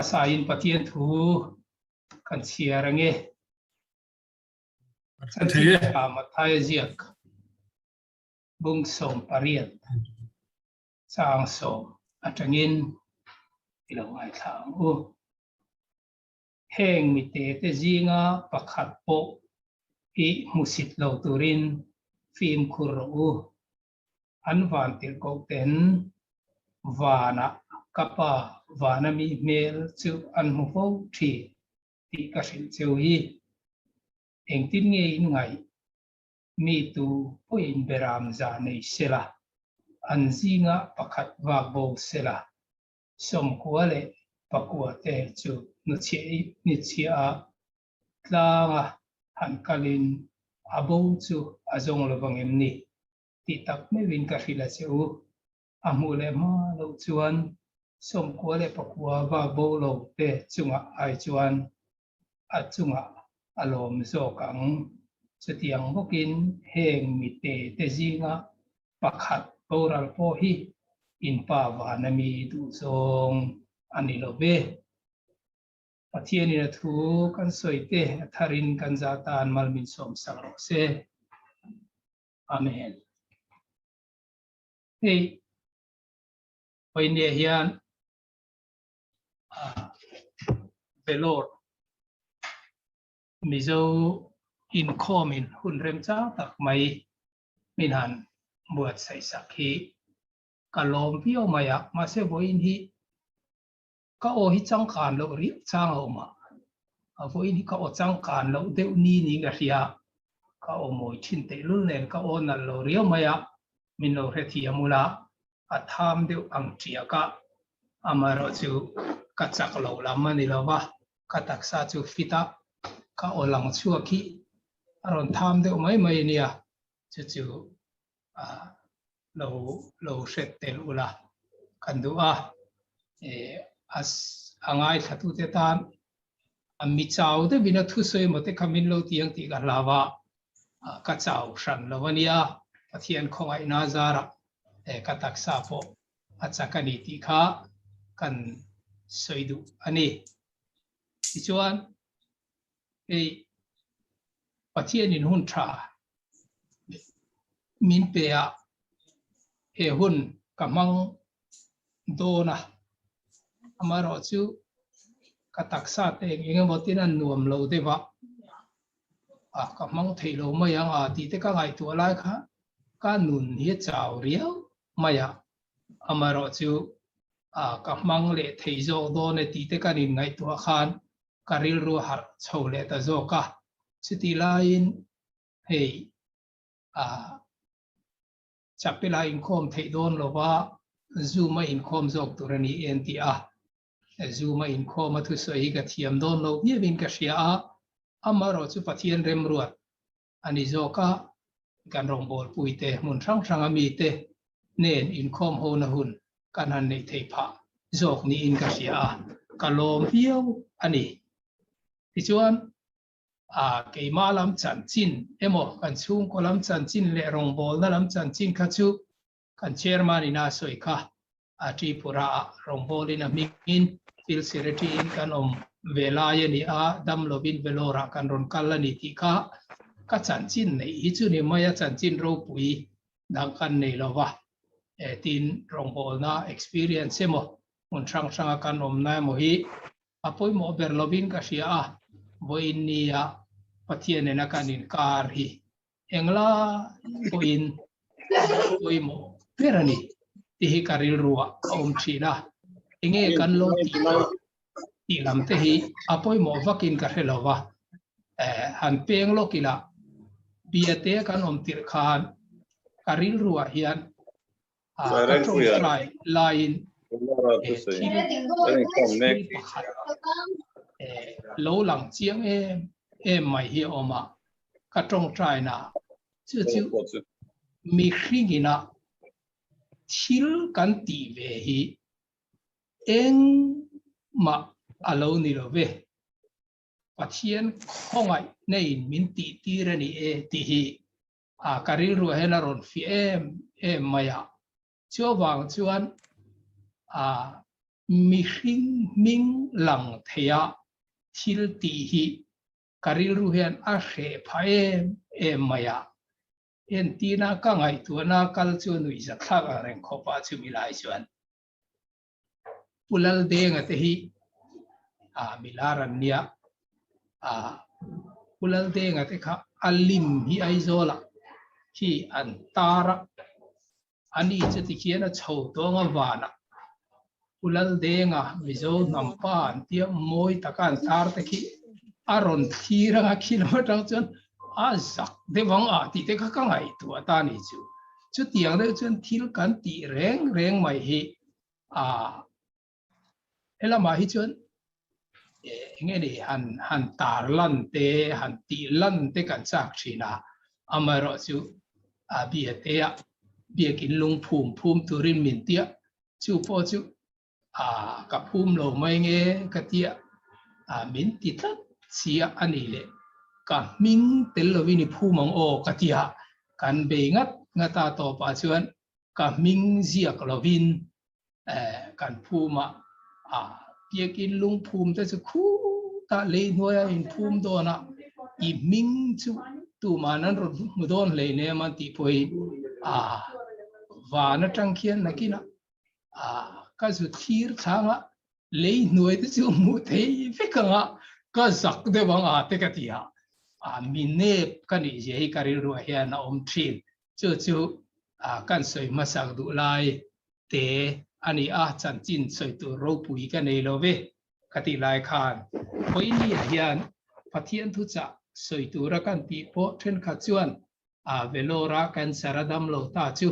Hmasain Pathian thu kan chhiar ange. Chanchin tha Matthai a ziak bung 18 chang 10 atangin i lo ngaithla ang u. Heng mite te zinga pakhat pawh hi hmusit lo turin fimkhur rawh u. An van tirhkoh ten vanah ka pa vana mi hmel chu an hmu fo thin tih ka hrilh cheu hi. Engtin nge in ngaih? Mi tu pawhin beram za nei sela, an zinga pakhat vak bo sela, 90 leh 9 te chu hnuchhiah a tlanga han kalin a bo chu a zawng lo vang em ni? Tih tak meuhin ka hrilh a che u. A hmuh leh hma loh chuan 99 vak bo lo te chungah ai chuan a chungah a lawm zawk ang. Chutiang bawkin heng mite te zinga pakhat boral pawh hi in pa vana mi duhzawng a ni lo ve. Pathianin a thu kan sawi te a tharin kan zah tan mal min sawm sak rawh se. Amen. Hei Vawinia hian Vellore Mizo inkhawmin hun remchang tak mai min han buatsaih sak hi ka lawm viau mai a, mahse vawiin hi Ka aw hi changkan loh riau chang a awm a, a vawiin hi ka aw changkan loh deuh ni niin ka hria. Ka aw mawi thin tehlul nen ka aw nalh lo riau mai a, min lo hrethiam ula a tham deuh ang tiak a, amaherawh chu ka chak lo lam a ni lo va, ka taksa chu fit a, ka aw lang chhuak hi a rawn tham deuh mai mai a nia, chu chu lo lo hret tel ula kan duh a, a ngaithlatute tan a mi chau deuhin a thusawi emaw te kha min lo ti ang tih ka hlau a, ka chau hran lo a nia, Pathian khawngaihna zarah ka taksa pawh a chak a ni tih kha kan sawi duh a ni. Tichuan hei Pathianin hun tha min pe a, he hun ka hmang dawn a, amaherawh chu ka taksa te eng eng emaw tin an nuam lo deuh a, a ka hmang theih lo mai ang a tih te ka ngaihtuah lai kha ka nun hi a chau riau mai a, amaherawh chu a ka hmang leh thei zawk dawn e tih te kan inngaihtuah khan ka rilru a harh chho leh ta zawk a, chutih laiin hei ah chapela inkhawm theih dawn lova Zoom a inkhawm zawk tur a ni en tih a, Zoom a inkhawm a thusawi hi ka thiam dawn lo viauin ka hria a, amaherawh chu Pathian remruat a ni zawk a, kan rawngbawlpui te hmun hrang hranga mite nen inkhawm hona hun kan han neih theih phah zawk niin ka hria a, ka lawm viau a ni. Tichuan, a keimah lam chanchin emaw kan chhungkaw lam chanchin leh rawngbawlna lam chanchin kha chu kan chairman in a sawi kha a Tripura ah rawngbawlin a hmingin field secretary in kan awm ve lai a ni a, dam lovin Vellore ah kan rawn kal a ni tih kha ka chanchin neih hi chu ni mai a, chanchin ropui dang kan nei lo va, tin rawngbawlna experience emaw hmun hrang hranga kan awmna emaw hi a pawimawh ber lovin ka hria a, vawiin nia Pathian nena kan inkar hi Engla pawhin pawimawh ber a ni tih hi ka rilruah a awm thin a, enge kan lo tih tawh tih lam te hi a pawimawh vakin ka hre lo va, han peng lawk ila biate kan awm tirh khan ka rilruah hian ka tawngtai laiin thil pakhat lo lang chiang em em mai hi a awm a, ka tawngtai na chu chu mihringina thil kan tih ve hi engmah a lo ni lo ve, Pathian khawngaih neiin min tih tir a ni e tih hi a ka rilruah hian a rawn fiah em em mai a, chuvang chuan a. Mihring hming lang theia thil tih hi ka rilru hian a hreh phah em em mai a. Entina ka ngaihtuahna kal chu nuihza thlak ang reng khawp a chumi lai chuan Pu Laldenga te hi a milar an nia a Pu Laldenga te kha a lim hi Aizawlah khi an tar a, ani chu tikhian a chho tawng a vanah Pu Laldenga Mizo hnam pa an tia mawi taka an tar te khi a rawn thlir anga khi lam atang chuan a zak deuh ang a tih te kha ka ngaihtuah ta ni chu. Chutiang deuh chuan thil kan tih reng reng mai hi a helamah hi chuan eng nge ni han han tar lan te han tih lan te kan chak thin a, amaherawh chu a bia te ah biakin lung phum phum turin min tia chu pawh chu a ka phum lo mai nge ka tia a min ti tlat sia a ni le ka hming tel lovin i phum ang aw ka tia kan bei ngat ngat a tawpah chuan ka hming ziak lovin kan phum a, a biakin lungphum te chu khutah lei hnuaia in phum dawn a, i hming chu tuman an rawn hmu dawn hlei nem an tih pawhin a van atang khian nakinah a ka zu thlir chang a, lei hnuai te chu hmuh thei vek ang a, ka zak deuh ang a te ka ti a, a mi nep ka nih zia hi ka rilruah hian a awm thin. Chu chu kan sawi hmasak duh lai te a ni a, chanchin sawi tur ropui ka nei lo ve ka tih lai khan Pawihnia hian Pathian thuchah sawi tura kan tih pawh thenkhat chuan Vellore-a cancer a dam lo ta chu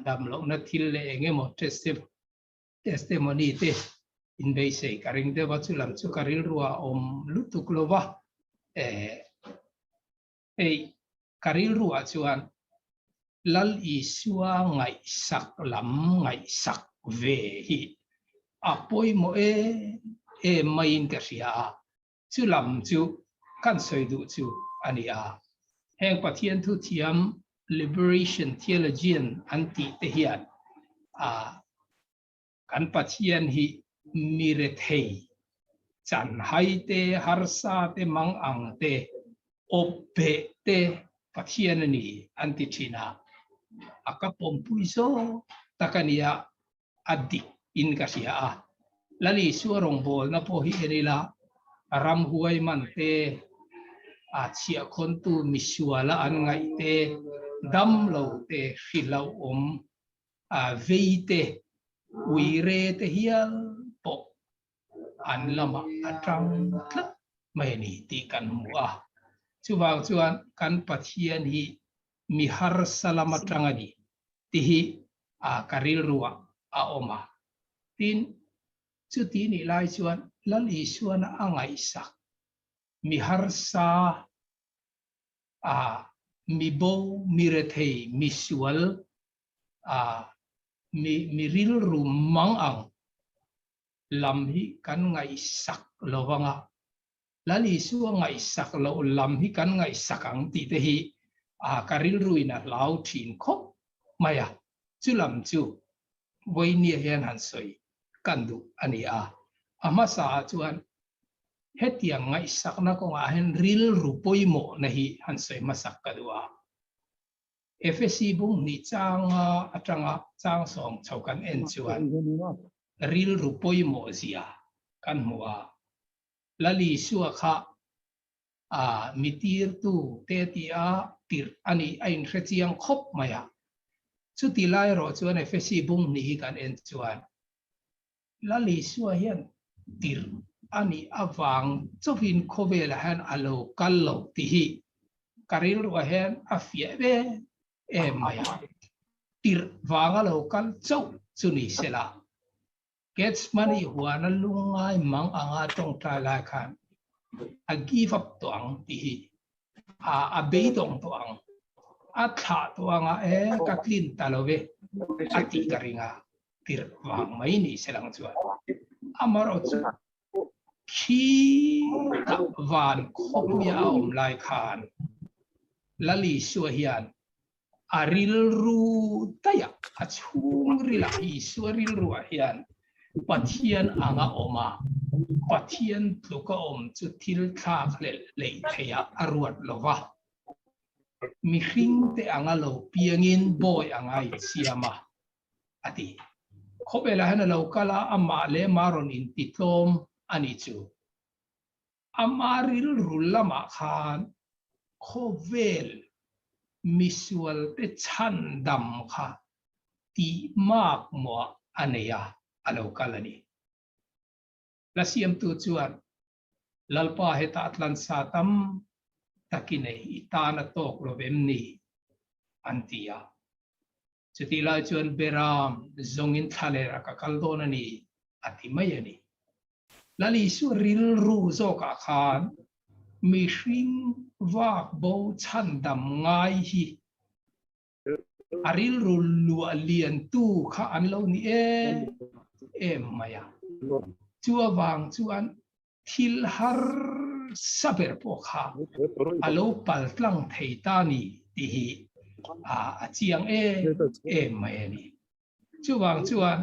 dam lohna thil leh eng emaw testimony te inbeisei ka ring deuh a, chu lam chu ka rilru a awm lutuk lo va. Hei ka rilru ah chuan Lal Isua ngaihsak lam ngaihsak ve hi a pawimawh em em maiin ka hria a, chu lam chu kan sawi duh chu a ni a. Heng Pathian thuthiam Liberation Theologian an tih te hian a Kan Pathian hi mi rethei, chanhai te, harsa te, mangang te, awpbeh te Pathian a ni an ti thin a, a ka pawmpui zawk tak a nia, a dik in ka hria a. Lal Isua rawngbawlna pawh hi en ila, ramhuai man te, a chhiahkhawntu misuala an ngaih te, damlo te, hrilhlauhawm a vei te, uire te hial pawh an lamah a tang tlat mai a ni tih kan hmu a. Chuvang chuan kan Pathian hi mi harsa lam atang a ni tih hi a ka rilruah a awm a. Tin, chuti nih lai chuan Lal Isuana a ngaihsak mi harsa a mi bo, mi rethei, mi sual, a mi mi rilru mang ang lam hi kan ngaihsak lo vang a, Lal Isua ngaihsak loh lam hi kan ngaihsak ang tih te hi a ka rilruin a hlau thin khawp mai a, chu lam chu Vawinia hian han sawi kan duh a ni a, a hmasa ah chuan Hetiang ngaihsakna kawngah hian rilru pawimawhna hi han sawi hmasak ka duh a. Efesi bung hnih changa atanga chang sawng chho kan en chuan rilru pawimawh zia kan hmu a. Lal Isua kha a mi tirtu te tia tirh a nih a inhre chiang khawp mai a. Chuti lai erawh chuan Efesi bung hnih hi kan en chuan Lal Isua hian tirh a nih avang chauhin khawvelah hian a lo kal lo tih hi ka rilruah hian a fiah ve em mai a. Tirh vanga lo kal chauh chu ni sela, Gethsemane huana lungngai mang anga tawngtai lai khan a give up tawh ang tih hi a a beidawng tawh ang, a thlah tawh anga e ka tlin ta lo ve a tih ka ring a. tirh vang mai ni se lang chuan amarawh chu khi tah van khawpuia a awm lai khan Lal Isua hian a rilru daih a, a chhung rilah Isua rilruah hian. Pathian anga awm a, Pathian tluka awm chu thil thlak hlelh hleih theihah a ruat lo va. Mihringte anga lo piangin bawi anga i siam a, a ti. Khawvelah hian a lo kal a, amah leh amah rawn intitlawm a nih chu. Ama rilru lamah khan khawvel misualte chhandam kha tih mak mawh a nei a, a lo kal a ni. La siamtu chuan, Lalpa hetah tlansa tam tak i nei, i tan a tawk lo vem ni? an ti a. Chutih lai chuan Beram zawngin thlaler a ka kal dawn a ni, a ti mai a ni. Lal Isua rilru zawkah khan mihring vak bo chhandam ngai hi a rilru luah liantu kha an lo ni em em mai a. Chu avang chuan thil harsa ber pawh kha a lo pal tlang thei ta ni tih hi a chiang em em mai a ni. Chuvang chuan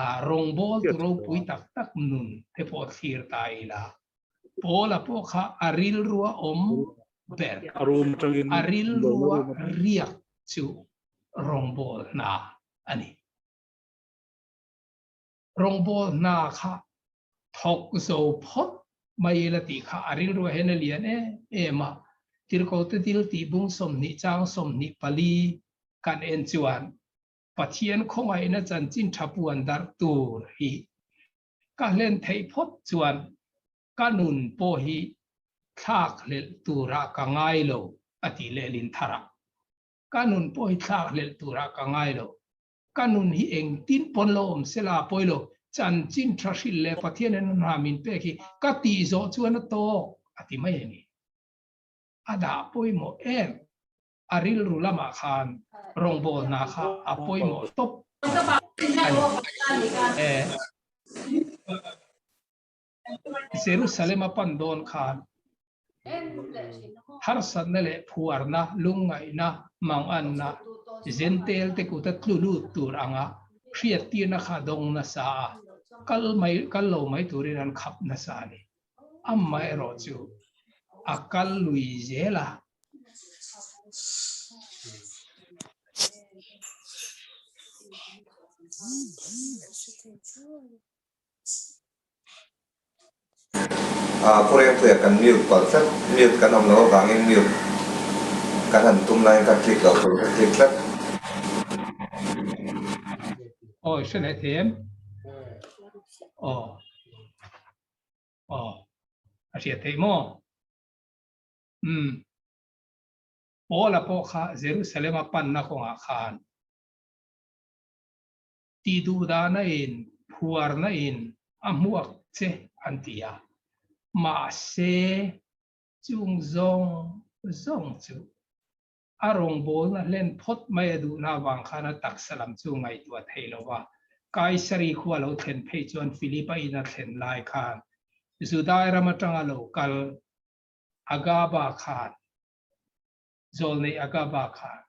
a rawngbâwl tu ropui tak tak nun te pawh thlir ta ila, Paula pawh kha a rilrua awm ber, a rilrua riak chu rawngbâwl hna a ni. Rawngbâwl hna kha thawk zo phawt mai ila tih kha a rilrua hian a lian em em a, Tirhkohte dil tih bung 20 chang 24 kan en chuan Pathian khawngaihna chanchin tha puan darh tur hi ka hlen theih phawt chuan ka nun pawh hi thlak hlelh turah ka ngai lo a ti lehlin thar a. Ka nun pawh hi thlak hlelh turah ka ngai lo. Ka nun hi engtin pawn lo awm sela pawi lo, chanchin tha hrilh leh Pathian en hna min pek hi ka tih zawh chuan a tawk a ti mai a ni. A dah pawimawh em? A rilru lamah khan rawngbâwl hna kha a pawimawh tawp a ni. Jerusalem a pan dawn khan harsatna leh phuarna, lungngaihna, manganna, Jentail te kuta tlu lut tur anga hriattirna kha dawng nasa a, kal mai kal lo mai turin an khap nasa a ni. Amaherawh chu a kal lui zel a. Pu Rengpuia kan mute palh tlat, mute kan awm loh avangin mute kan han tum laiin ka click loh tur ka click tlat. Awi hre leh thei em? Aw. Aw. A hriat theih maw? Umm. Paula pawh kha Jerusalem a panna kawngah khan Ti duhdahna in, phuarna in a hmuak che an ti a, mahse chung zawng zawng chu a rawngbawlna hlen phawt mai a duhna avang khan a taksa lam chu ngaihtuah thei lo va. Kaisari khua lo thlen phei chuan Philipa in a thlen lai khan Judai ram atanga lo kal Agaba khan, zawlnei Agaba khan,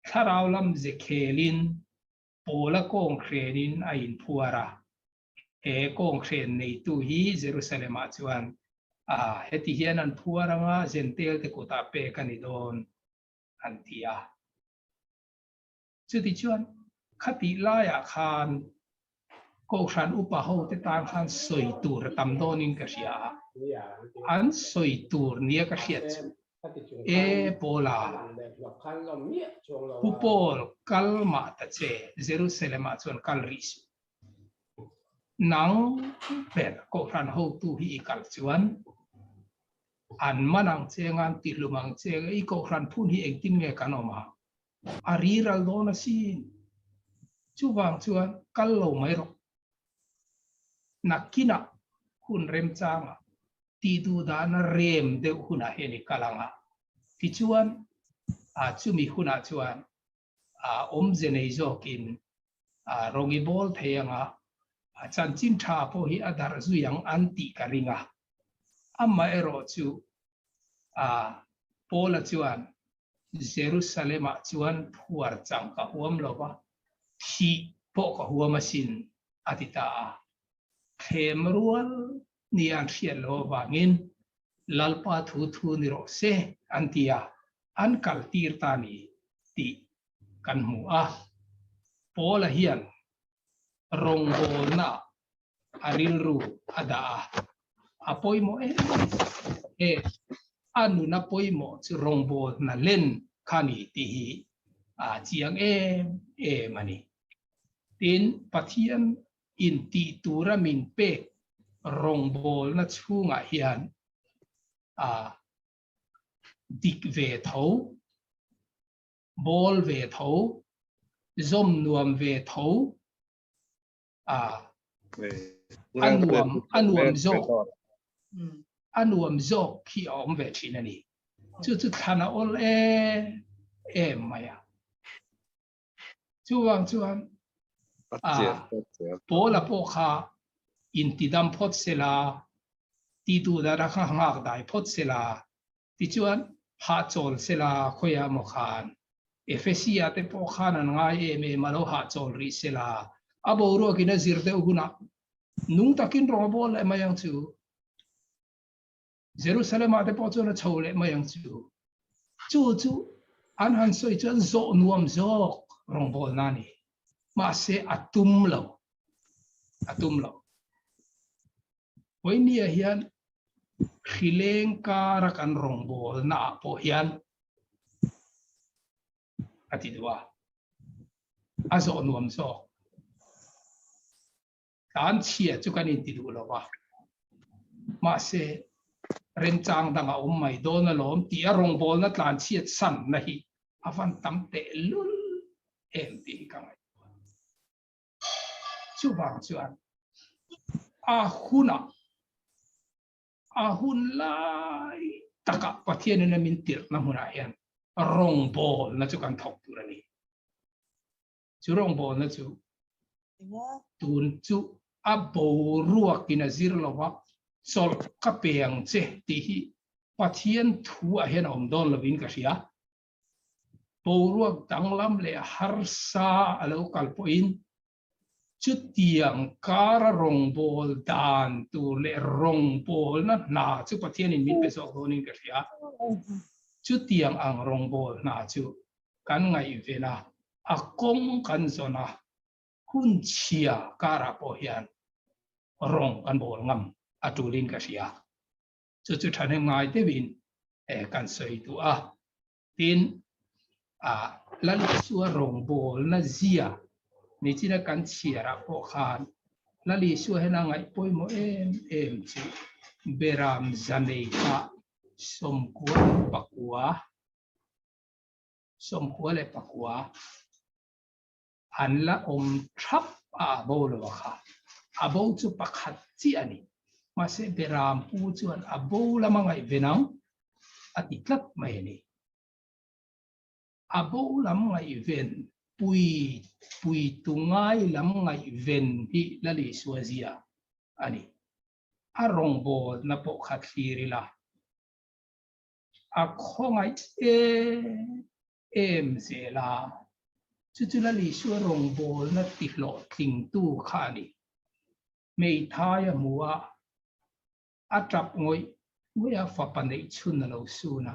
Thlarau lam ze khelin Paula kawnghren a inphuar a, he kawnghren neitu hi Jerusalem-ah chuan a heti hian an phuar anga Jentail te kutah pek a ni dawn an ti a. Chutichuan khatih laiah khan Kohhran upa hote tan khan sawi tur a tam dawnin ka hria a, an sawi tur nia ka hriat chu, E Paula, Pu Paul kal mah ta che, Jerusalem-ah chuan kal rih suh. Nang ber Kohhran hotu hi i kal chuan an man ang che nga, an tihlum ang che nga, i Kohhran phun hi engtin nge kan awm ang? A riral dawn asin. Chuvang chuan kal lo mai rawh. Nakinah hun remchangah tih duh dana rem deuh hunah hian i kal ang a. Tichuan, chumi hunah chuan awmze nei zawkin rawng i bawl thei ang a, chanchin tha pawh hi a darh zui ang an tih ka ring a. Amaherawh chu Paula chuan Jerusalem-ah chuan phuar chang ka huam lo va, thih pawh ka huam asin. a ti ta a. Thlem rual ni an hriat loh avangin Lalpa thu thu ni rawh se an ti a, an kal tir ta ni tih kan hmu a. Paula hian rawngbawlna a rilru a dah a, a pawimawh em em. A nuna pawimawh chu rawngbawl hna len kha ni tih hi a chiang em em a ni. Tin, Pathian intih tura min pek rawngbawlna chhungah hian a dik ve tho, bawl ve tho, zawm nuam ve tho, a a nuam a nuam zawk a nuam zawk khi a awm ve thin a ni. Chu chu thlan a awl em em mai a. Chuvang chuan a Paula pawh kha intidam phawt sela, tihduh dara kha nghak dai phawt sela, Tichuan, hahchawl sela khawiah maw khan Ephesia te pawh khan an ngai em em a, lo hahchawl rih sela, a boruakin a zir deuh hunah nung takin rawng a bawl leh mai ang chu. Jerusalem-ah te pawh chuan a chho leh mai ang chu. Chu chu an han sawi chuan zawh nuam zawk rawngbawlna a ni. Mahse, a tum lo. A tum lo. Vawinia hian hrileng kara kan rawngbawlna ah pawh hian a ti duh a, a zawh nuam zawk. Tlan chhia chu kan inti duh lo va, mahse remchang dang a awm mai dawn alawm tih a rawngbawlna tlan chhiat sanna hi a van tam tehlul em tih hi ka ngaihtuah. Chuvang chuan a hunah, a hun lai takah Pathianin a min tirhna hmunah hian rawngbawlna chu kan thawk tur a ni. Chu rawngbawlna chu tun chu a boruakin a zir lo va, chawlh ka pe ang che tih hi Pathian thu ah hian a awm dawn lovin ka hria. Boruak danglam leh harsa a lo kal pawhin chutiang kara rawngbâwl dan tur leh rawngbâwlna hna chu Pathianin min pe zawk dawnin ka hria. Chutiang ang rawngbâwl hna chu kan ngaihven a, a kawng kan zawn a, hun chhia karah pawh hian rawng kan bâwl ngam a tulin ka hria. Chu chu thahnem ngai deuhin kan sawi duh a. Tin, Lal Isua rawngbawlna zia nichina kan chhiarah pawh khan Lal Isua hian a ngaih pawimawh em em chu Beram zanei kha 94, 99 an la awm thap a a bo lo a kha. A bo chu pakhat chiah a ni. Mahse Beram pu chuan a bo lama ngaihven ang a ti tlat mai a ni. A bo lam ngaihven pui pui tu ngai lam ngaihven hi Lal Isua zia a ni. A rawngbawlna pawh kha thlir ila a khawngaih em em zel a, chu chu Lal Isua rawngbawlna tihlawhtlingtu kha a ni. Hmeithai a hmu a, a tap ngawih ngawih a, fapa neih chhun a lo sun a.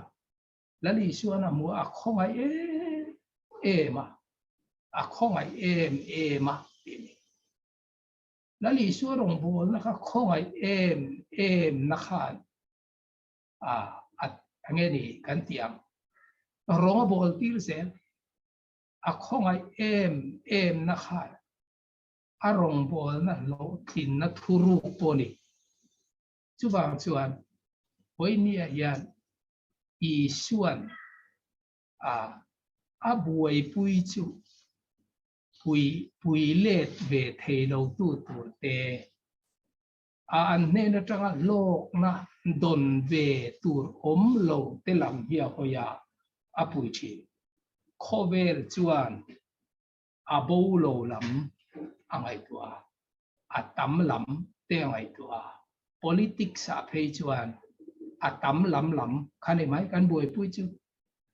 Lal Isuan a hmu a, a khawngaih em em a, a khawngaih em em a tih a ni. Lal Isua rawngbawlna kha khawngaih em em na khan a a nge ni kan tih ang. Rawng a bawl tir zel, a khawngaih em em na khan a rawngbawlna hlawhtlinna thuruk pawh a ni. Chuvang chuan Vawinia hian Isuan a a buaipui chu pui pui let ve thei lo tu tur te a an hnen atanga hlawkna dawn ve tur awm lo te lam hi a hawi a, a pui thin. Khawvel chuan a bo lo lam a ngaihtuah a, a tam lam te a ngaihtuah a, politics ah phei chuan a tam lam lam kha ni mai kan buaipui chu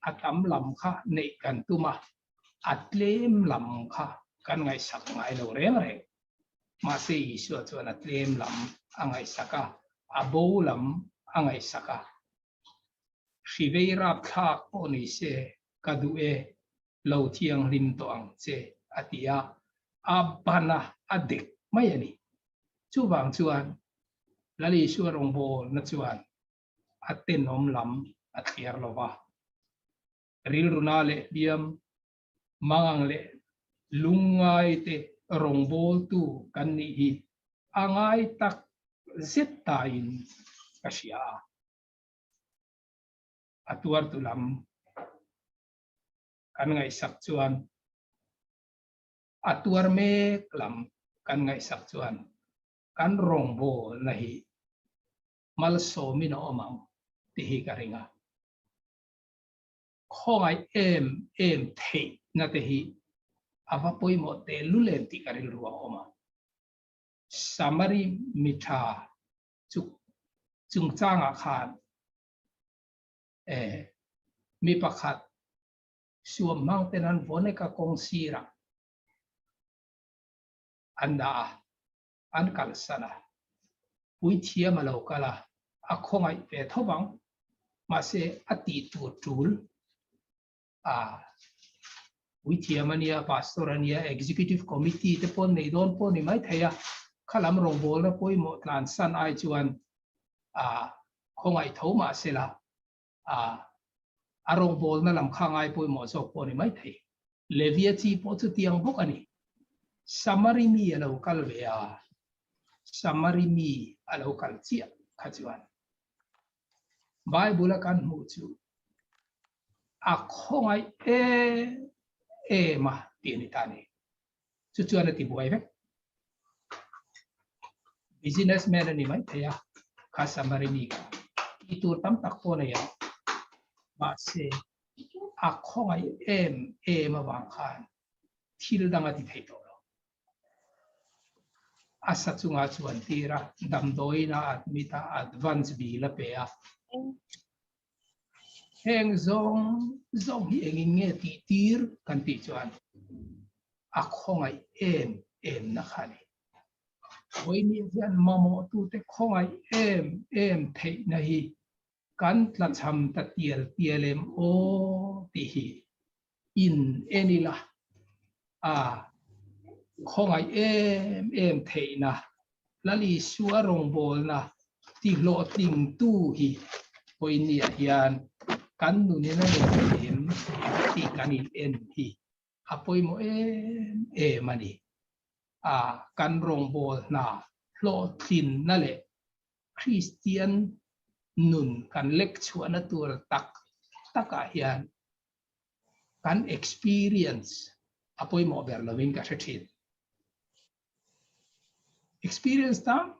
a tam lam kha neih kan tum a, a tlem lam kha kan ngaihsak ngai lo reng reng. Mahse Isua chuan a tlem lam a ngaihsak a, a bo lam a ngaihsak a. Hri vei rapthlak pawh ni se ka duh e, lo thianghlim tawh ang che, a ti a, a ban a, a dek mai a ni. Chuvang chuan Lal Isua rawngbawlna chuan a tenawm lam a thliar lo va. Rilruna leh hliam, mangang leh lungngaite rawngbawltu kan nih hi a ngai tak zet tain ka hria a. A tuartu lam kan ngaihsak chuan a tuar mek lam kan ngaihsak chuan kan rawngbawlna hi malsawmin a awm ang tih hi ka ring a. Khawngaih em em theihna te hi a va pawimawh tehlul em tih ka rilru a awm a. Samari mi tha chu chungchangah khan eh mi pakhat suam hmang ten an vawneka kawng sirah an dah a, an kalsan a, puithiam a lo kal a, a khawngaih ve tho vang, mahse a tih tur tul a puithiam a nia, pastor a nia, executive committee te pawh nei dawn pawh ni mai thei a, khalam rawngbawlna pawimawh tlansan ai chuan a khawngaih tho mahsela a a rawngbawlna lam kha ngai pawimawh zawk pawh a ni mai thei. Levia chi pawh chutiang bawk a ni. Samari mi a lo kal ve a, Samari mi a lo kal chiah kha chuan Bible a kan hmuh chu a khawngaih em em a tih a ni ta a ni. Chu chuan a ti buai vek. Businessman a ni mai thei a, kha Samari mi kha tih tur tam tak pawh a nei ang. Mahse, a khawngaih em em avang khan thil dang a ti thei tawh lo. A sa chungah chuan tir a, damdawiin a admit a, advance bill a pe a. Heng zawng zawng hi engin nge tih tir kan tih chuan a khawngaih em em na kha a ni. Vawinia hian mamawhtute khawngaih em em theihna hi kan tlachham ta tial tial em aw tih hi in en ila a khawngaih em em theihna Lal Isua rawngbawlna tihlawhtlingtu hi vawinia hian kan nunin a nei em tih kan in en hi a pawimawh em em a ni. A kan rawngbawlna hlawhtlinna leh Kristian nun kan lek chhuahna tur tak takah hian kan experience a pawimawh ber lovin ka hre thin. Experience tam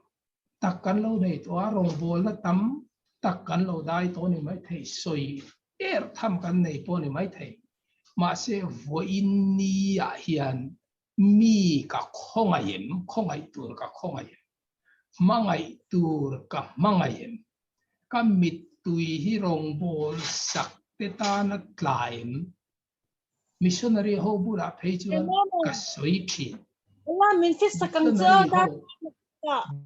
tak kan lo nei tawh a, rawngbawlna tam tak kan lo dai tawh a ni maithei, sawi er tham kan nei pawh a ni maithei. Mahse vawiin niah hian mi ka khawngaih em, khawngaih tur ka khawngaih em, hmangaih tur ka hmangaih em, ka mittui hi rawngbâwl sak te tana tla em, Missionary ho bulah phei chuan ka sawi thin. Missionary ho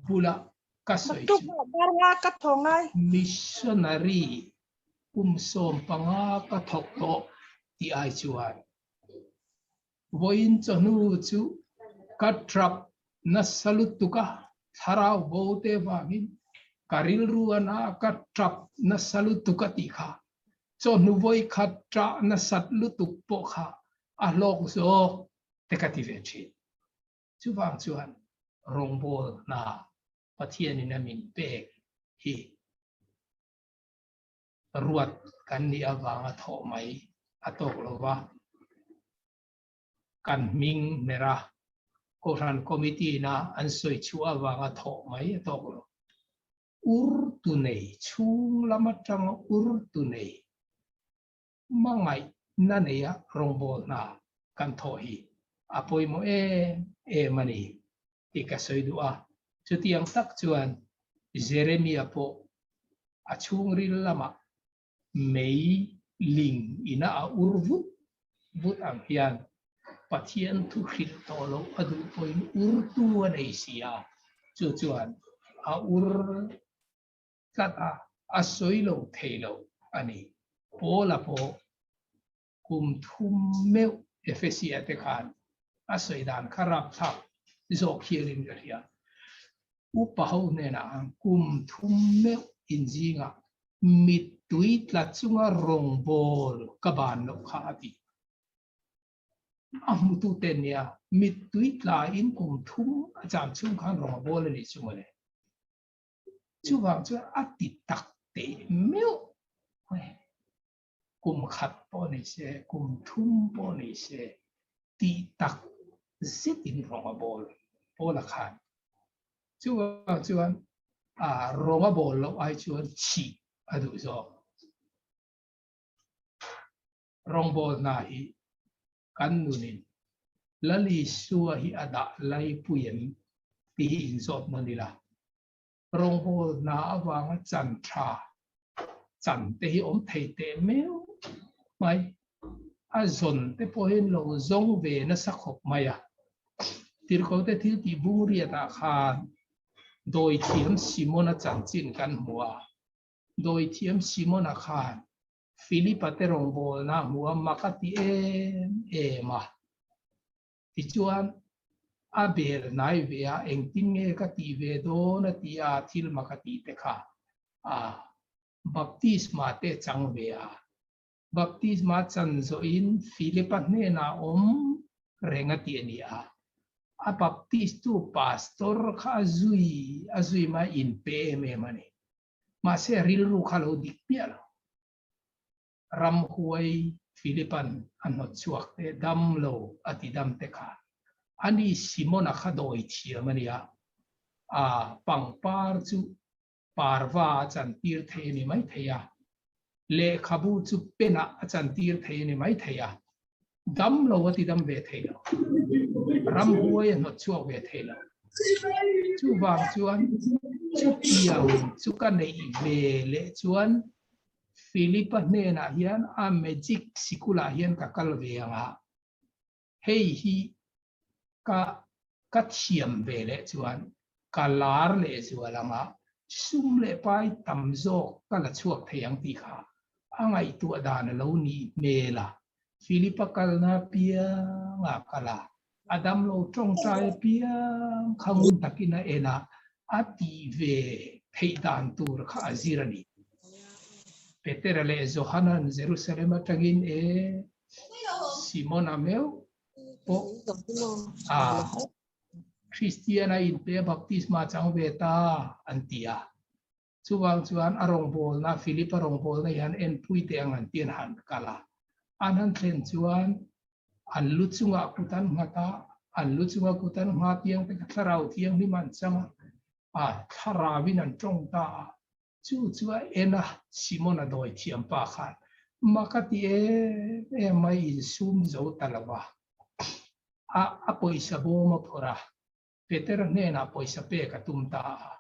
bulah ka sawi chu. Missionary kum 15 ka thawk tawh tih ai chuan vawiin chawhnu chu ka trap nasa lutuk a, thlarau bo te vangin ka rilru a na ka trap nasa lutuk a tih kha Chawhnu vawi khat ṭah nasat lutuk pawh kha a hlawk zawk te ka ti ve ṭhin. Chuvang chuan rawngbâwl hna Pathianin a min pek hi ruat kan nih avanga thawh mai a tawk lo va, kan hming hmer a, Kohhran Committee-na an sawi chhuah avanga thawh mai a tawk lo. Ur tu nei chhung lam atanga ur tu nei hmangaih na neia rawngbâwl hna kan thawh hi a pawimawh em em a ni tih ka sawi duh a. Chutiang tak chuan Jeremia pawh a chhungril lamah mei ling ina a ur vut vut ang hian. Pathian thu hrilh tawh loh a duh pawhin urtu a nei si a, chu chuan a ur tlat a, a sawi lo thei lo a ni. Paula pawh kum thum meuh Efesia te khan a sawi dan kha rapthlak zawk hialin ka hria. Upa ho hnenah khan kum thum meuh inzingah mittui tla chunga rawngbawl ka ban loh kha a ti. A hmutute nia mittui tlain kum thum a cham chhung khan rawng a bawl a nih chu mawle. Chuvang chuan a ti tak teh meuh mai. Kum khat pawh ni se, kum thum pawh ni se, ti tak zetin rawng a bawl pawl a khan. Chuvang chuan rawng a bawl loh ai chuan chhih a duh zawk. Rawngbawl hna hi kan nunin Lal Isua hi a dah laipui em tih hi inzawt nawn ila. Rawngbawl hna avanga chan tha chan te hi awm thei teh meuh mai. A zawn te pawhin lo zawng ve nasa khawp mai a. Tirhkote thil tih bung riatah khan dawithiam Simona chanchin kan hmu a. Dawithiam Simona khan Philip-a te rawngbawlna a hmu a, mak a ti em em a. Tichuan, a bel hnai ve a, engtin nge ka tih ve dawn a ti a, thil mak a tih te kha a baptisma te chang ve a. Baptisma chan zawhin Philip-a hnenah awm reng a ti a ni a. A baptistu pastor kha a zui a zui mai inpe em em a ni. Mahse a rilru kha lo dik piah lo. Ramhuai Philipan a hnawt chhuak te dam lo a ti dam te kha ani Simona kha dawi thiam a nia, a pangpar chu parva a chantir thei a ni mai thei a, lehkhabu chu penah a chantir thei a ni mai thei a, dam lo a ti dam ve thei lo, ramhuai a hnawt chhuak ve thei lo. Chuvang chuan chutiang chu ka neih ve leh chuan Philip-a hnenah hian a magic sikulah hian ka kal ve ang a, hei hi ka ka thiam ve leh chuan ka lar leh zual ang a, sum leh pai tam zawk ka la chhuak thei ang tih kha a ngaihtuah dan a lo nih hmel a, Philip-a kalna piang a kal a, a damlo tawngtai piang kha ngun takin a en a, a tih ve theih dan tur kha a zir a ni. Petera leh Johanan Jerusalem atangin e Simona meuh pawh a Kristian a inpe baptisma chang ve ta an ti a. Chuvang chuan a rawngbawlna, Philip-a rawngbawlna hi han enpui teh ang an ti an han kal a. An han thlen chuan an lu chungah kut an nghat a, an lu chunga kut an ngha piang te kha thlarau thianghlim an chang a, a thlarauin an tawng ta a. Chu chu a en a, Simon-a dawi thiam pa khan mak a ti em em mai insum zo ta lo va, a a pawisa bawm a phawrh a, Petera hnenah pawisa pek a tum ta a.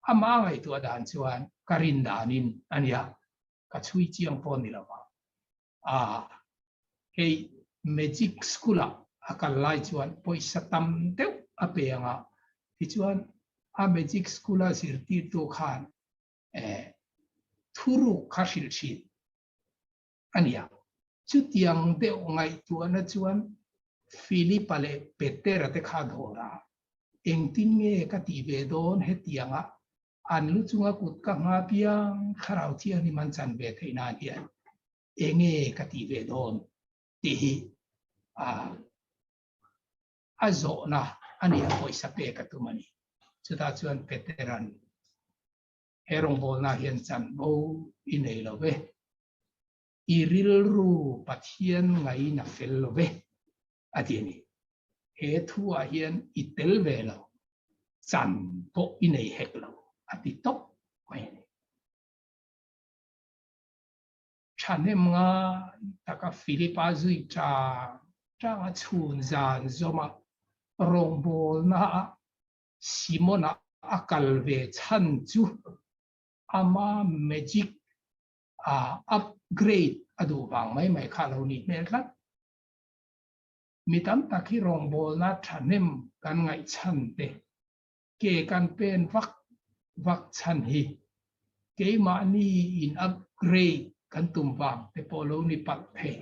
Amah ngaihtuah dan chuan ka rin danin a nia, ka chhui chiang pawh ni lo va. A, hei magic school ah a kal lai chuan pawisa tam deuh a pe ang a, tichuan a magic school a zirtirtu khan eh thuruk kha hrilh thin a nia. Chutiang deuh ngaihtuahna chuan Philip-a leh Petera te kha dawr a, engtin nge ka tih ve dawn hetianga an lu chunga kut ka ngha piang thlarau thianghlim an chan ve theih nan hian enge ka tih ve dawn tih hi a zawhna a ni a, pawisa pek a tum a ni. Chutah chuan Petera'n he rawngbawlna hian chanvo i nei lo ve, i rilru Pathian ngaina fel lo ve a ti a ni. He thuah hian i tel ve lo, chan pawh i nei hek lo a ti tawp mai a ni. Thahnem ngai taka Philip-a zui chang chang a chhun zan zawm a, rawngbawlna ah Simon-a a kal ve chhan chu ama magic a upgrade a duh vang mai mai kha a lo nih hmel tlat. Mi tam tak hi rawngbawlna thahnem kan ngaih chhan te, ke kan pen vak vak chhan hi keimahni in upgrade kan tum vang te pawh lo ni palh thei.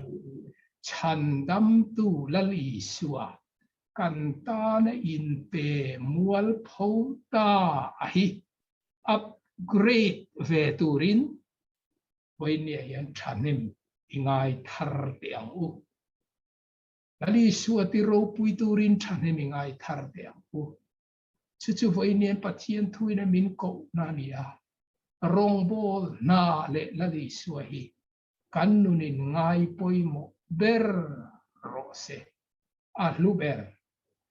Chhandamtu Lal Isua kan tana inpe mualpho ta a hi upgrade ve turin vawinia hian thahnem i ngai thar teh ang u. Lal Isua ti ropui turin thahnem i ngai thar teh ang u. Chu chu vawiin Pathian thuin a min kohna a ni a, rawngbawl hna leh Lal Isua hi kan nunin ngai pawimawh ber rawh se. A hlu ber,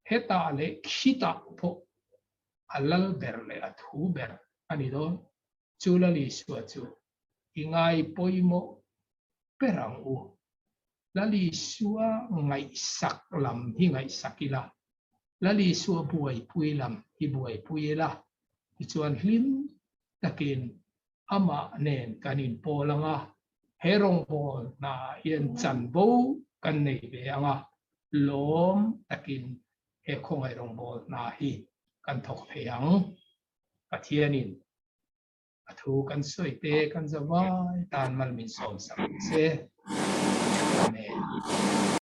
hetah leh khitah pawh a lal ber leh a thu ber a ni dawn. Chu Lal Isua chu i ngai pawimawh ber ang u. Lal Isua ngaihsak lam hi ngaihsak ila, Lal Isua buaipui lam hi buaipui ila, tichuan hlim takin amah nen kan inpawl ang a, he rawngbawl hnaah hian chanvo kan nei ve ang a, lawm takin he khawngaih rawngbawl hna hi kan thawk thei ang. Pathianin A thu kan sawi te kan zavai tan mal min sawm sak se. Amen.